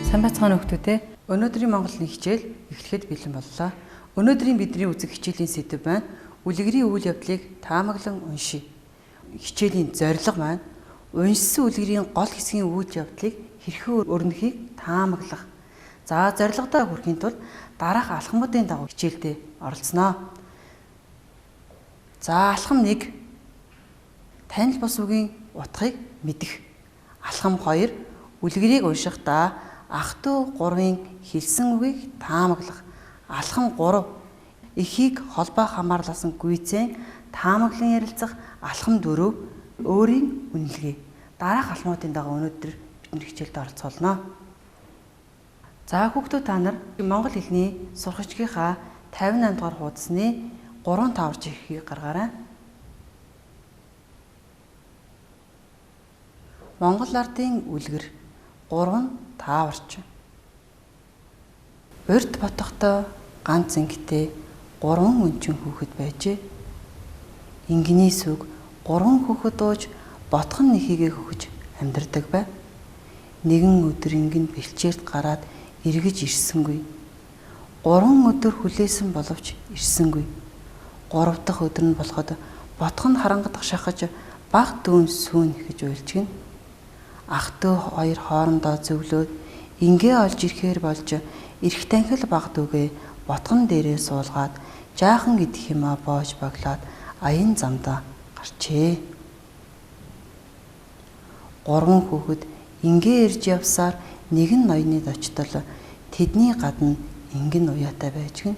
Сайн байцгаана уу хүмүүстээ. Өнөөдрийн Монголын хичээл эхлэхэд бэлэн боллоо. Өнөөдрийн бидний үзэх хичээлийн сэдэв маань үлгэрийн үйл явдлыг таамаглан уншия. Хичээлийн зорилго маань уншсан үлгэрийн гол хэсгийн үйл явдлыг хэрхэн өрнөхийг таамаглах. За зорилгодоо хүрэхийн тулд дараах алхмуудын дагуу хичээлдээ оролцсноо. За алхам 1 танил бус үгийн утгыг мэдэх. Алхам 2 үлгэрийг уншихдаа ах トゥ гурвын хэлсэн үгийг таамаглах. Алхам 3 эхийг холбоо хамаарлаасан гүйцэн таамаглан ярилцах. Алхам 4 өөрийн үнэлгээ. Дараах алхмуудын дагуу өнөөдөр бид нар хичээлд оролцоолно. За хүүхдүүд та нар монгол хэлний сурахчгийнхаа 58 дугаар хуудасны 3 таварч ихийг гаргаарай. Монгол ардын үлгэр 3 тааварч. Урд ботохдоо ганц ангитэй 3 өнчин хүүхэд байжээ. Ингэний сүг 3 хүүхэд ууж ботхон нэхийгээ хөхөж амьдардаг бай. Нэгэн өдөр ингэн бэлчээрт гараад эргэж ирсэнгүй. 3 өдөр хүлээсэн боловч ирсэнгүй. 3 дахь өдөр нь болоход ботхон харангадах шахаж баг дүүн сүүн гэж уйлжгэнэ. Ах トゥ хоёр хоорондоо зөвлөөд ингээ олж ирэхээр болж эрх танхил баг дүүгээ ботгон дээрээ суулгаад жаахан идэх юмаа боож боглоод аян замдаа гарчээ. 3 хүүхэд ингээ ирж явсаар нэгэн ноёны очтол тэдний гадна ингэн уяатай байж гин.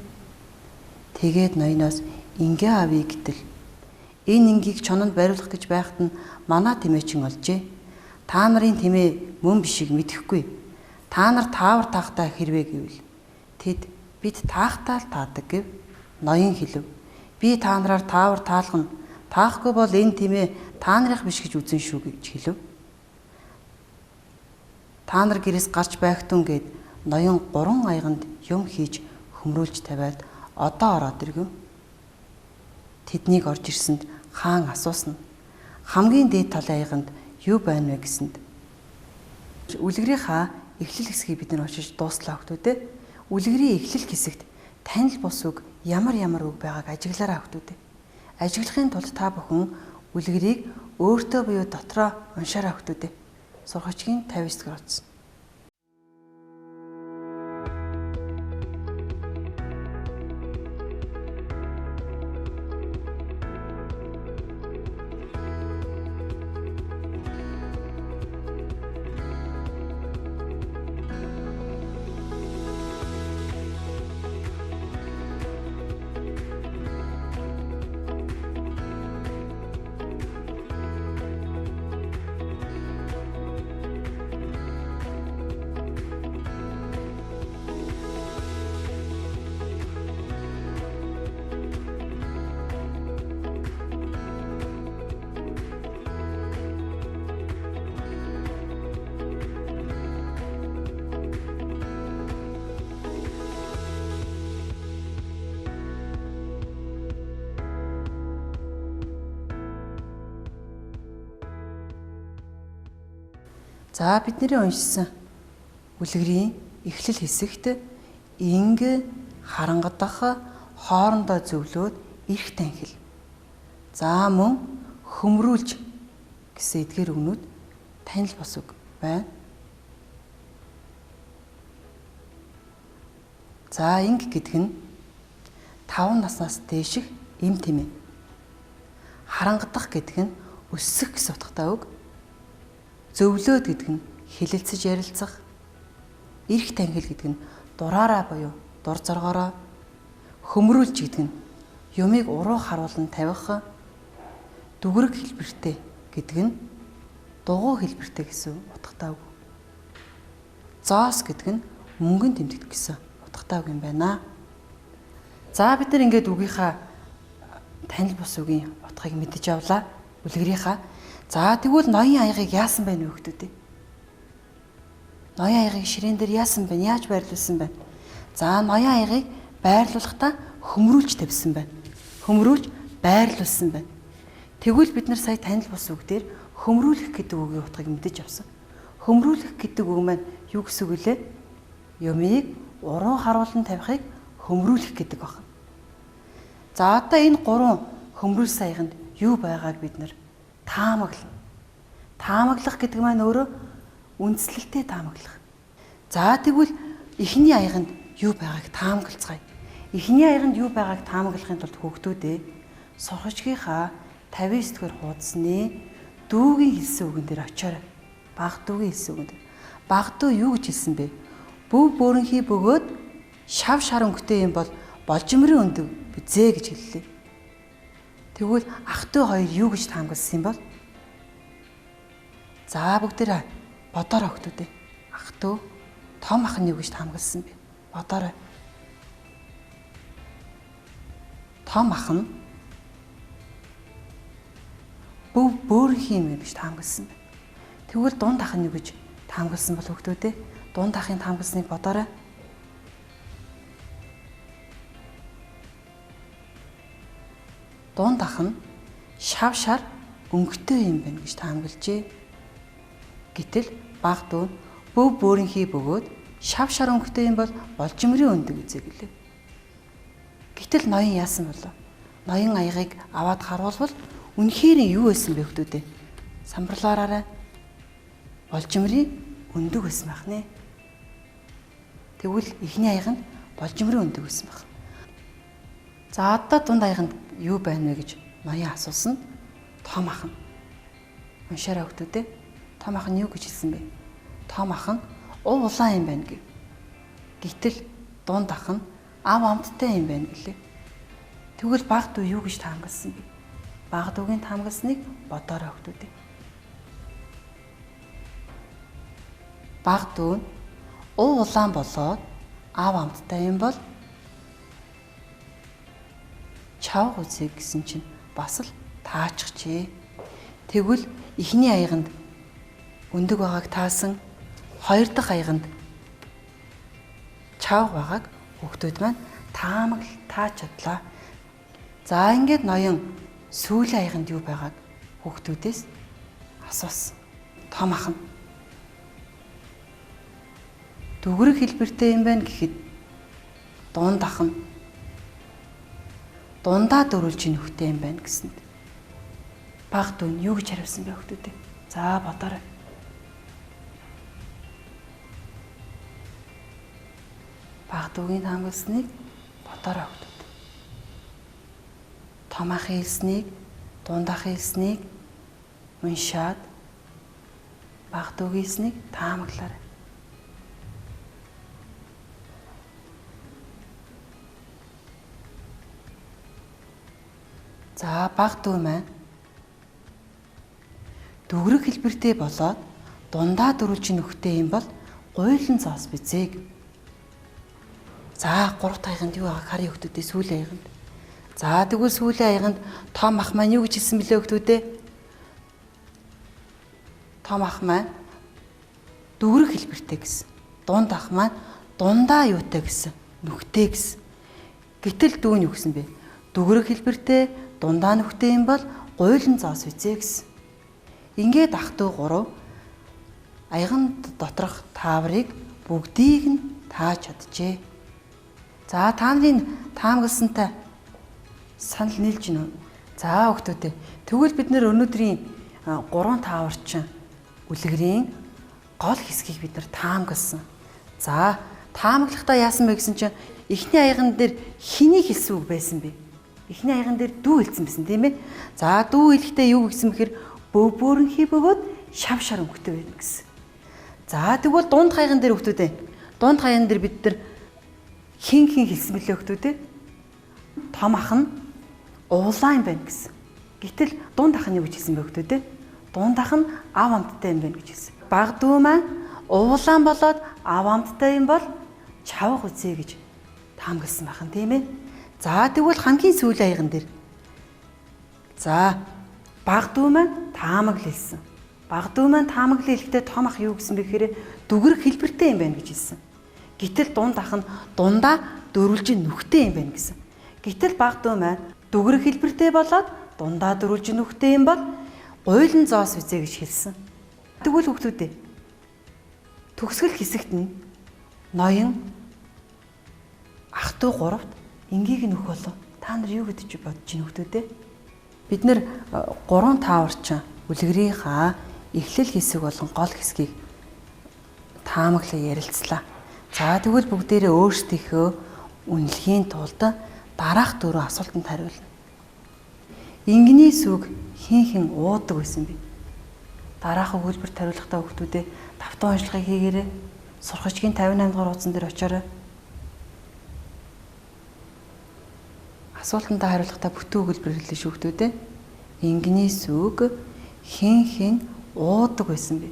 Тэгээд ноёноос ингээ авъя гэтэл энэ ингийг чононд бариулах гэж байхад нь манай тэмээчин олжээ. Та нарын тэмээ мөн бишийг мэдэхгүй. Та нар таавар таахтай хэрвээ гэвэл тэд бид таахтаа л таадаг гэв. Ноён хэлв. Би та нараар таавар таалгана. Таахгүй бол энэ тэмээ та нарынх биш гэж үзэн шүү гэж хэлв. Та нар гэрээс гарч байхтун гэд ноён 3 аяганд юм хийж хөмрүүлж тавиад одоо ороод иргэв. Тэднийг орж ирсэнд хаан асуусан. Хамгийн дээд талын аяганд юу байна вэ гэсэнд үлгэрийнхаа эхлэл хэсгийг бид нар уншиж дууслаа хүүхдүүдээ. Үлгэрийн эхлэл хэсэгт танил бус үг ямар ямар үг байгааг ажиглаарай хүүхдүүдээ. Ажиглахын тулд та бүхэн үлгэрийг өөртөө буюу дотроо уншаарай хүүхдүүдээ. Сургагчгийн 59 дугаар утас. За бидний уншсан үлгэрийн эхлэл хэсэгт инг харангадах хоорондоо зөвлөөд эрх танхил. За мөн хөмрүүлж гэсэн эдгээр үгнүүд танил бус үг байна. За инг гэдэг нь 5 наснаас дээших эм тэмээ. Харангадах гэдэг нь өссөх гэсэн утгатай үг. Зөвлөөд гэдэг нь хэлэлцэж ярилцах, эрх танхил гэдэг нь дураараа буюу дур зоргоороо, хөмрүүлж гэдэг нь юмыг уруу харуулан тавих, дүгрэг хэлбэртэй гэдэг нь дугуй хэлбэртэй гэсэн утгатай үг. Зоос гэдэг нь мөнгөн тэмдэгт гэсэн утгатай үг юм байна. За бид нар ингээд үгийнхаа танил бус үгийн утгыг мэдэж авлаа. Үлгэрийнхаа. За тэгвэл ноён аягыг яасан бэ нөхдөд ээ? Ноён аягыг ширээн дээр яасан бэ? Яаж байрлуулсан бэ? За ноён аягыг байрлуулахдаа хөмрүүлж тавьсан байна. Хөмрүүлж байрлуулсан байна. Тэгвэл бид нар сая танил бус үг дээр хөмрүүлэх гэдэг үгийн утгыг мэдэж авсан. Хөмрүүлэх гэдэг үг маань юу гэсэн үг лээ? Юмыг уруу харуулан тавихыг хөмрүүлэх гэдэг байна. За одоо энэ гурван хөмрүүлсэн аяганд юу байгааг бид нэр таамаглана. Таамаглах гэдэг маань өөрөө үндслэлтэй таамаглах. За тэгвэл эхний аяганд юу байгааг таамаглацгаая. Эхний аяганд юу байгааг таамаглахын тулд хүүхдүүдээ сурагчгийнхаа 59 дугаар хуудасны дүүгийн хэлсэн үгэн дээр очиорой. Баг дүүгийн хэлсэн үгэн дээр. Баг дүү юу гэж хэлсэн бэ? Бүв бөөрөнхий бөгөөд шав шар өнгөтэй юм бол болжимрын өндөг бизээ гэж хэллээ. Тэгвэл ах トゥ хоёр юу гэж таамагласан юм бол? За бүгдээрээ бодоорой хүүхдүүдээ. Ах トゥ том ах нь юу гэж таамагласан бэ? Бодоорой. Том ах нь бүв бөөрөнхий юм гэж таамагласан бэ. Тэгвэл дунд ах нь юу гэж таамагласан бол хүүхдүүдээ? Дунд ахын таамагласныг бодоорой. Дунд ах нь шав шар өнгөтэй юм байна гэж таамаглажээ. Гэтэл баг дүү бүв бөөрөнхий бөгөөд шав шар өнгөтэй юм бол болжимрын өндөг үзээ гэлээ. Гэтэл ноён яасан болов? Ноён аягыг аваад харуулвал үнэхээр юу байсан бэ хүүхдүүдээ? Самбарлаараарай. Болжимрын өндөг байсан байх нэ. Тэгвэл эхний аяг нь болжимрын өндөг байсан байх. За одоо дунд аяганд юу байна вэ гэж ноён асуусан. Том ах нь. Уншаарай хүүхдүүдээ. Том ах нь юу гэж хэлсэн бэ? Том ах нь ув улаан юм байна гэв. Гэтэл дунд ах нь ав амттай юм байна гэлээ. Тэгвэл баг дүү юу гэж таамагласан бэ? Баг дүүгийн таамагласныг бодоорой хүүхдүүдээ. Баг дүү нь ув улаан болоод ав амттай юм бол чавга үзье гэсэн чинь бас л таачихжээ. Тэгвэл эхний аяганд өндөг байгааг таасан, хоёр дахь аяганд чавга байгааг хүүхдүүд маань таамаглал тааж чадлаа. За ингээд ноён сүүлийн аяганд юу байгааг хүүхдүүдээс асуусан. Том ах нь дөгрөг хэлбэртэй юм байна гэхэд дунд ах нь дундаа дөрвөлж нөхтэй юм байна гэсэнд баг дүү нь юу гэж хариулсан бэ хүүхдүүдээ? За бодоорой. Баг дүүгийн таамагласныг бодоорой хүүхдүүд. Том ахын хэлснийг, дунд ахын хэлснийг уншаад баг дүүгийн хэлснийг таамаглаарай. За баг дүү маань дөгрөг хэлбэртэй болоод дундаа дөрвөлж нөхтэй юм бол гуйлан зоос бизээ. За гурав дахь аяганд юу байгааг харъя хүүхдүүдээ сүүлийн аяганд. За тэгвэл сүүлийн аяганд том ах маань юу гэж хэлсэн бэлээ хүүхдүүдээ? Том ах маань дөгрөг хэлбэртэй гэсэн. Дунд ах маань дундаа юутай гэсэн? Нүхтэй гэсэн. Гэтэл дүү нь юу гэсэн бэ? Дөгрөг хэлбэртэй дундаа нүхтэй юм бол гуйлан зоос үзээ гэсэн. Ингээд ах トゥ гурав аяган доторх тааврыг бүгдийг нь тааж чаджээ. За та нарын таамагласантай санал нийлж гинэ үү? За хүүхдүүдээ тэгвэл бид нэр өнөөдрийн гурван тааварчин үлгэрийн гол хэсгийг бид нар таамагласан. За таамаглахдаа яасан бэ гэсэн чинь эхний аяган дээр хэний хэлсэн үг байсан бэ? Эхний аяган дээр дүү хэлсэн байсан тийм ээ. За дүү хэлэхдээ юу гэсэн бэхэр бөв бөөрөнхий бөгөөд шав шар өнгөтэй байна гэсэн. За тэгвэл дунд хаяган дээр хүүхдүүдээ дунд хаяган дээр бид нар хин хин хэлсэн бэлээ хүүхдүүдээ? Том ах нь уулаа юм байна гэсэн. Гэтэл дунд ах нь юу гэж хэлсэн бэ хүүхдүүдээ? Дунд ах нь ав амттай юм байна гэж хэлсэн. Баг дүү маань уулаан болоод ав амттай юм бол чавга үзье гэж таамагласан байх нь тийм ээ. За тэгвэл хамгийн сүүлийн аяган дээр за баг дүү маань таамаглал хэлсэн. Баг дүү маань таамаглал хэлэхдээ том ах юу гэсэн бэ гэхээр дүгрэх хэлбэртэй юм байна гэж хэлсэн. Гэтэл дунд ах нь дундаа дөрвөлжин нүхтэй юм байна гэсэн. Гэтэл баг дүү маань дүгрэх хэлбэртэй болоод дундаа дөрвөлжин нүхтэй юм бол гуйлан зоос үзье гэж хэлсэн. Тэгвэл хүүхдүүдээ төгсгөл хэсэгт нь Ноён ах トゥ гуравт энгийг нөх болов. Та нар юу гэж бодож байна хүмүүс ээ? Бид нэр 3 тааварчин үлгэрийнхаа эхлэл хэсэг болон гол хэсгийг таамаглан ярилцлаа. За тэгвэл бүгдээрээ өөрсдийнхөө үнэлгийн тулд дараах дөрвөн асуултанд хариулна. Ингэний сүг хин хин уудаг байсан бэ? Дараах өгүүлбэрт хариулахдаа хүүхдүүдээ тавтан уншлагыг хийгээрэй. Сурах бичгийн 58 дугаар хуудсан дээр очоорой. Асуултанд хариулахдаа бүтэн өгүүлбэр хэлнэ шүү хүүхдүүдээ. Ингэний сүг хин хин уудаг байсан бэ?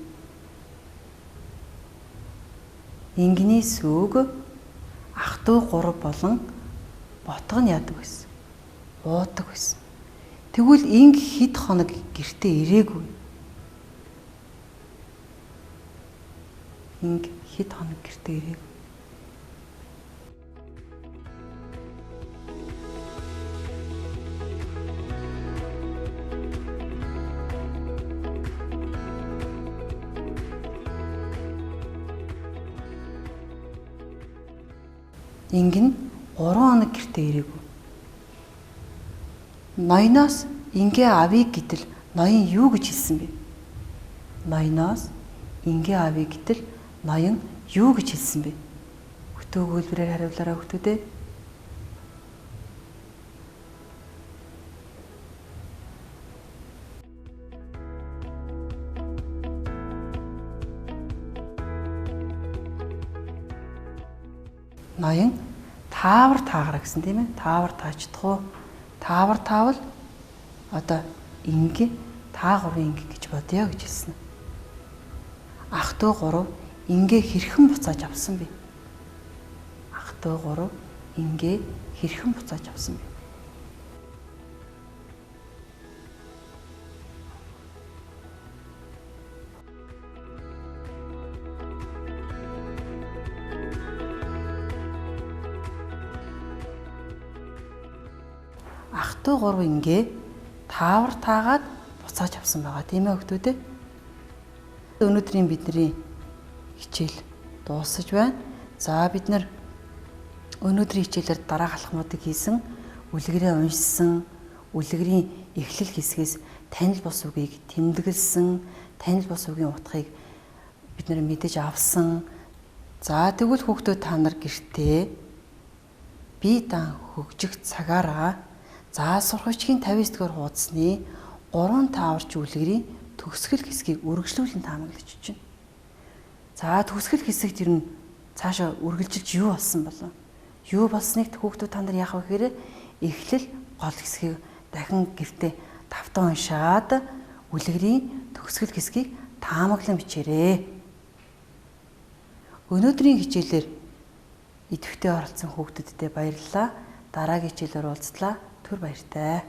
Ингэний сүг ах トゥ гурав болон ботго нь яадаг байсан. Уудаг байсан. Тэгвэл инг хэд хоног гэртээ ирээгүй. Инг хэд хоног гэртээ ирээгүй. Инг нь 3 хоног гэртээ ирээгүй. Ноёноос ингээ авъя гэтэл ноён юу гэж хэлсэн бэ? Ноёноос ингээ авъя гэтэл ноён юу гэж хэлсэн бэ? Хөтөө өгүүлбэрээр хариулаарай хүүхдүүдээ. Ноён таавар тааграа гэсэн тийм ээ. Таавар таачдах уу? Таавар таавал одоо инг та гурвын инг гэж бодъё гэж хэлсэн. Ах トゥ гурав ингээ хэрхэн буцааж авсан бэ? Ах トゥ гурав ингээ хэрхэн буцааж авсан бэ? Ах トゥ гурав ингээ таавар таагаад буцааж авсан байгаа тийм ээ хүүхдүүд ээ. Өнөөдрийн бидний хичээл дуусаж байна. За бид нар өнөөдрийн хичээлээр дараах алхмуудыг хийсэн, үлгэрээ уншсан, үлгэрийн эхлэл хэсгээс танил бус үгийг тэмдэглэсэн, танил бус үгийн утгыг бид нар мэдэж авсан. За тэгвэл хүүхдүүд та нар гэртээ бие даан хөгжих цагаараа за сурах бичгийн 59 дугаар хуудасны 3 тааварч үлгэрийн төгсгөл хэсгийг үргэлжлүүлэн таамаглаж чинь. За төгсгөл хэсэгт ер нь цаашаа үргэлжилж юу болсон болов? Юу болсныг хүүхдүүд та нар яах вэ гэхээр эхлэл гол хэсгийг дахин гэртээ тавтан уншаад үлгэрийн төгсгөл хэсгийг таамаглан бичээрэй. Өнөөдрийн хичээлээр идэвхтэй оролцсон хүүхдүүддээ баярлалаа. Дараагийн хичээлээр уулзлаа. Түр баяртай.